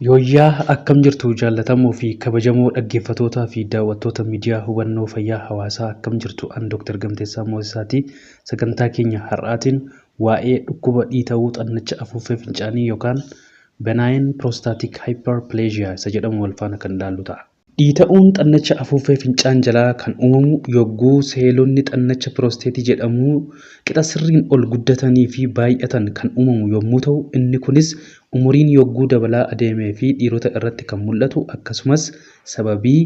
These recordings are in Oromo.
Yooyyaa akkam jirtu jaallatamoo fi kabajamoo dhaggeeffatootaa fi daawwattoota miidiyaa hubannoo fayyaa hawaasaa akkam jirtu an Dr. Gamteessaa Moosisaati. Sagantaa keenya har'aatiin waa'ee dhukkuba dhiita'uu xannacha afuuffee fincaanii yookaan benign prostatic hyperplasia isa jedhamu wal faana kan ilaallu ta'a. Dhiita'uun xannacha afuuffee fincaan jalaa kan uumamu yogguu seelonni xannacha piroosteetii jedhamuu qixa sirriin ol guddatanii fi baay'atan kan uumamu yommuu ta'u, inni kunis umuriin yogguu dabalaa adeemee fi dhiirota irratti kan mul'atu akkasumas sababii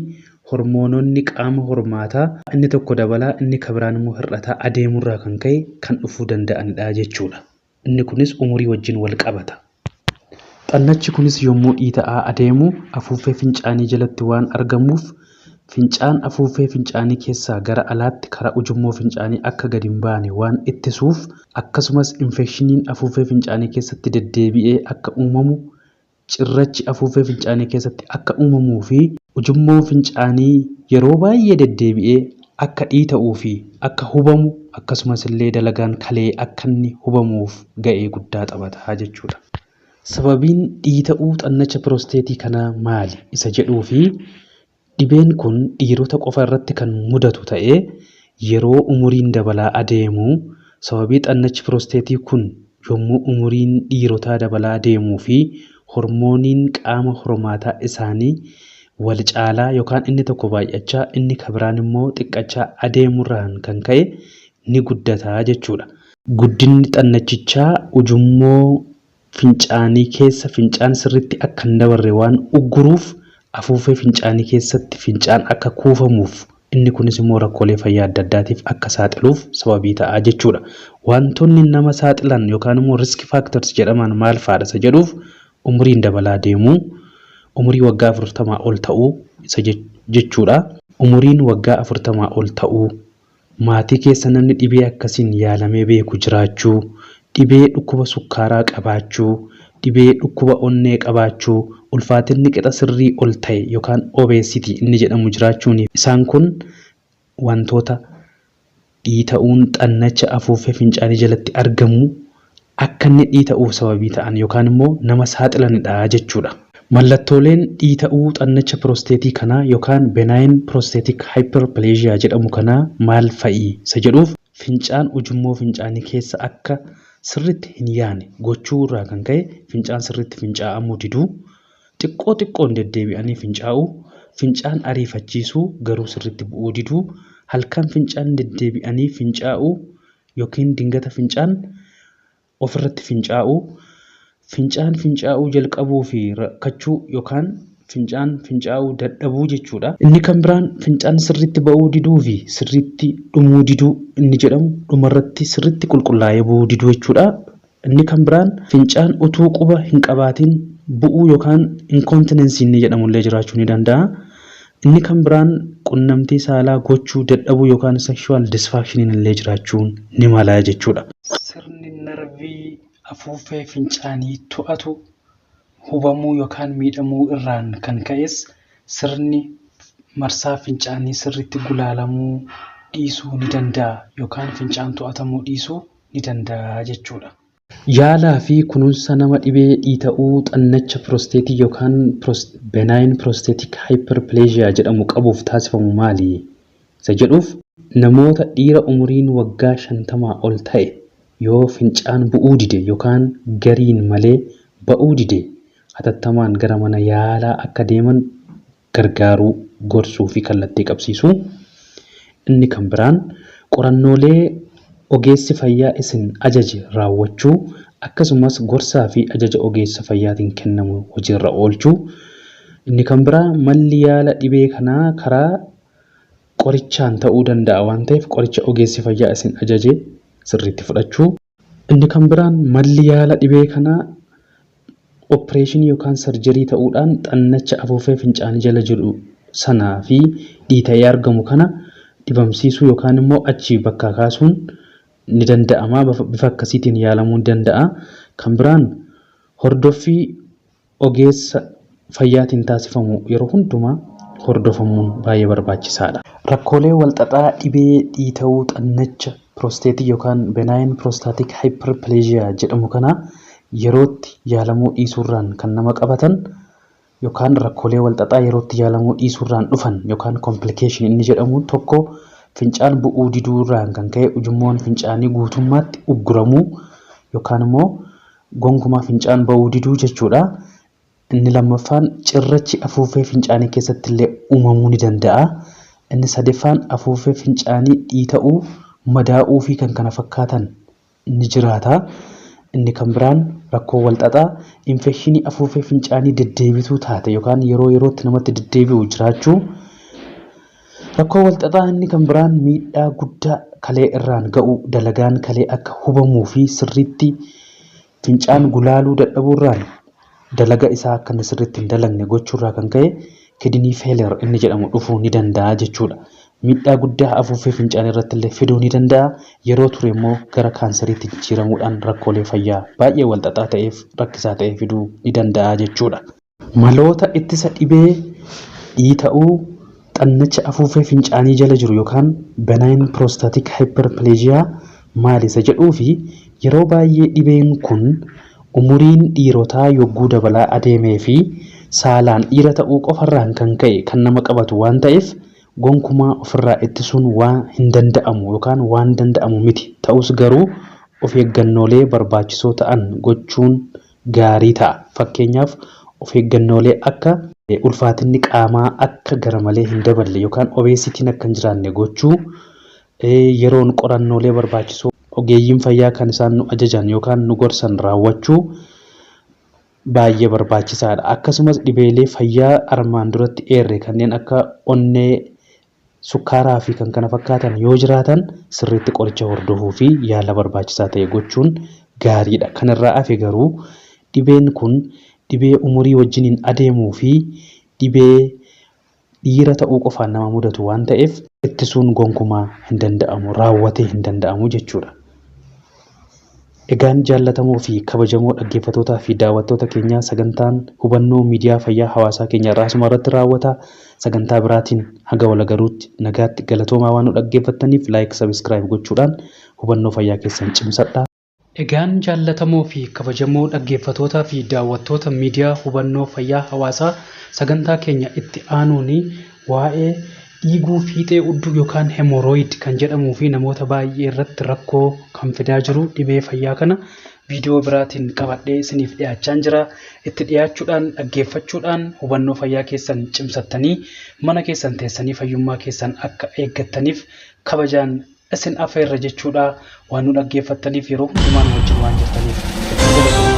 hormoononni qaama hormaataa inni tokko dabalaa inni ka biraan immoo hir'ataa adeemurraa kan ka'e kan dhufuu danda'anidha jechuudha. Inni kunis umurii wajjin wal qabata. Xannachi kunis yommuu dhiita'aa adeemu afuuffee fincaanii jalatti waan argamuuf fincaan afuuffee fincaanii keessaa gara alaatti karaa ujummoo fincaanii akka gadi hin baane waan ittisuuf akkasumas infekshiniin afuuffee fincaanii keessatti deddeebi'ee akka uumamu cirrachi afuuffee fincaanii keessatti akka uumamuu fi ujummoon fincaanii yeroo baay'ee deddeebi'ee akka dhiita'uu fi akka hubamu akkasumas illee dalagaan kalee akka inni hubamuuf ga'ee guddaa taphata jechuudha. Sababiin dhiita'uu xannacha piroosteetii kanaa maali isa jedhuu fi dhibeen kun dhiirota qofa irratti kan mudatu ta'ee yeroo umuriin dabalaa adeemu sababii xannachi piroosteetii kun yommuu umuriin dhiirotaa dabalaa deemuu fi hormooniin qaama hormaataa isaanii wal caalaa yookaan inni tokko baay'achaa inni ka biraan immoo xiqqachaa adeemurraan kan ka'e ni guddata jechuudha. Guddinni xannachichaa ujummoo fincaanii keessa fincaan sirriitti akka hin dabarre waan ugguruuf afuuffee fincaanii keessatti fincaan akka kuufamuuf inni kunis immoo rakkoolee fayyaa adda addaatiif akka saaxiluuf sababii ta'a jechuudha. Wantoonni nama saaxilan yookaan immoo risk factors jedhaman maal fa'aadha isa jedhuuf umuriin dabalaa deemuu, umurii waggaa 40 ol ta'uu isa jechuudha. Umuriin waggaa 40 ol ta'uu, maatii keessa namni dhibee akkasiin yaalamee beeku jiraachuu, dhibee dhukkuba sukkaaraa qabaachuu, dhibee dhukkuba onnee qabaachuu, ulfaatinni qixa sirrii ol ta'e yookaan obesity inni jedhamu jiraachuun isaan kun wantoota dhiita'uun xannacha afuuffee fincaanii jalatti argamu akka inni dhiita'uuf sababii ta'an yookaan immoo nama saaxilanidha jechuudha. Mallattooleen dhiita'uu xannacha piroosteetii kanaa yookaan benign prostatic hyperplasia jedhamu kanaa maal fa'i isa jedhuuf fincaan ujummoo fincaanii keessa akka sirriitti hin yaane gochuu irraa kan ka'e fincaan sirriitti fincaa'amuu diduu, xiqqoo xiqqoon deddeebi'anii fincaa'uu, fincaan ariifachiisuu garuu sirriitti bu'uu diduu, halkan fincaan deddeebi'anii fincaa'uu yookiin dingata fincaan ofirratti fincaa'uu, fincaan fincaa'uu jalqabuu fi rakkachuu yookaan fincaan fincaa'uu dadhabuu jechuudha. Inni kan biraan fincaan sirriitti ba'uu diduu fi sirriitti dhumuu diduu inni jedhamu dhumarratti sirriitti qulqullaa'ee bu'uu diduu jechuudha. Inni kan biraan fincaan utuu quba hin qabaatiin bu'uu yookaan incontinence inni jedhamu illee jiraachuu ni danda'a. Inni kan biraan qunnamtii saalaa gochuu dadhabuu yookaan sexual dysfunction illee jiraachuun ni mala jechuudha. Sirni narvii afuuffee fincaanii to'atu hubamuu yookaan miidhamuu irraan kan ka'es sirni marsaa fincaanii sirriitti gulaalamuu dhiisuu ni danda'a yookaan fincaan to'atamuu dhiisuu ni danda'a jechuudha. Yaalaa fi kunuunsa nama dhibee dhiita'uu xannacha piroosteetii yookaan benign prostatic hyperplasia jedhamu qabuuf taasifamu maali? Isa jedhuuf. Namoota dhiira umuriin waggaa 50 ol ta'e yoo fincaan bu'uu dide yookaan gariin malee ba'uu dide hatattamaan gara mana yaalaa akka deeman gargaaruu, gorsuu fi kallattii qabsiisuu. Inni kan biraan qorannoolee ogeessi fayyaa isin ajaje raawwachuu akkasumas gorsaa fi ajaja ogeessa fayyaatiin kennamu hojiirra oolchuu. Inni kan biraa malli yaala dhibee kanaa karaa qorichaan ta'uu danda'a waan ta'eef qoricha ogeessi fayyaa isin ajaje sirriitti fudhachuu. Inni kan biraan malli yaala dhibee kanaa oppireeshinii yookaan sarjarii ta'uudhaan xannacha afuuffee fincaanii jala jiru sanaa fi dhiita'ee argamu kana dhibamsiisuu yookaan immoo achii bakkaa kaasuun ni danda'ama. Bifa akkasiitiin yaalamuu ni danda'a. Kan biraan hordoffii ogeessa fayyaatiin taasifamu yeroo hundumaa hordofamuun baay'ee barbaachisaadha. Rakkoolee walxaxaa dhibee dhiita'uu xannacha piroosteetii yookaan benign prostatic hyperplasia jedhamu kana yerootti yaalamuu dhiisuurraan kan nama qabatan. yookaan rakkoolee walxaxaa yerootti yaalamuu dhiisuurraan dhufan yookaan complication inni jedhamu tokko fincaan bu'uu diduurraan kan ka'e ujummoon fincaanii guutummaatti ugguramuu yookaan immoo gonkumaa fincaan ba'uu diduu jechuudha. Inni lammaffaan cirrachi afuuffee fincaanii keessatti illee uumamuu ni danda'a. Inni sadaffaan afuuffee fincaanii dhiita'uu, madaa'uu fi kan kana fakkaatan ni jiraata. Inni kan biraan rakkoo walxaxaa infekshinii afuuffee fincaanii deddeebituu taate yookaan yeroo yerootti namatti deddeebi'u jiraachuu. Rakkoo walxaxaa inni kan biraan miidhaa guddaa kalee irraan ga'u dalagaan kalee akka hubamuu fi sirriitti fincaan gulaaluu dadhabuurraan dalaga isaa akka inni sirriitti hin dalagne gochuurraa kan ka'e kidney failure inni jedhamu dhufuu ni danda'a jechuudha. Miidhaa guddaa afuuffee fincaanii irratti illee fiduu ni danda'a. Yeroo ture immoo gara kaanseriitti jijjiiramuudhaan rakkoolee fayyaa baay'ee walxaxaa ta'eef rakkisaa ta'e fiduu ni danda'a jechuudha. Maloota ittisa dhibee dhiita'uu xannacha afuuffee fincaanii jala jiru yookaan benign prostatic hyperplasia maali isa jedhuu fi yeroo baay'ee dhibeen kun umuriin dhiirotaa yogguu dabalaa adeemee fi saalaan dhiira ta'uu qofarraan kan ka'e kan nama qabatu waan ta'eef gonkumaa ofirraa ittisuun waan hin danda'amu yookaan waan danda'amu miti. Ta'us garuu of eeggannoolee barbaachisoo ta'an gochuun gaarii ta'a. Fakkeenyaaf of eeggannoolee akka. Ulfaatinni qaamaa akka garmalee hin daballe yookaan obeesitiin akka hin jiraanne gochuu, yeroon qorannoolee barbaachisoo ogeeyyiin fayyaa kan isaan nu ajajan yookaan nu gorsan raawwachuu baay'ee barbaachisaadha. Akkasumas dhibeelee fayyaa armaan duratti eerre kanneen akka onnee, sukkaaraa fi kan kana fakkaatan yoo jiraatan sirriitti qoricha hordofuu fi yaala barbaachisaa ta'e gochuun gaariidha. Kanarraa hafe garuu dhibeen kun dhibee umurii wajjiniin adeemuu fi dhibee dhiira ta'uu qofaan nama mudatu waan ta'eef ittisuun gonkumaa hin danda'amu, raawwatee hin danda'amu jechuudha. Egaan jaallatamoo fi kabajamoo dhaggeeffatootaa fi daawwattoota keenyaa sagantaan hubannoo miidiyaa fayyaa hawaasaa keenya irraa asuma irratti raawwata. Sagantaa biraatiin haga wal agaruutti nagaatti galatoomaa waan nu dhaggeeffattaniif like subscribe gochuudhaan hubannoo fayyaa keessan cimsadhaa. Egaan jaallatamoo fi kabajamoo dhaggeeffatootaa fi daawwattoota miidiyaa hubannoo fayyaa hawaasaa sagantaa keenya itti aanuun waa'ee dhiiguu fiixee udduu yookaan hemorrhoid kan jedhamuu fi namoota baay'ee irratti rakkoo kan fidaa jiru dhibee fayyaa kana viidiyoo biraatiin qabadhee isiniif dhiyaachaan jira. Itti dhiyaachuudhaan dhaggeeffachuudhaan hubannoo fayyaa keessan cimsattanii mana keessan teessanii fayyummaa keessan akka eeggattaniif kabajaan isin afeerra jechuudha. Waan nu dhaggeeffattaniif yeroo hundumaa nu wajjin waan jirtaniif hedduu galatoomaa.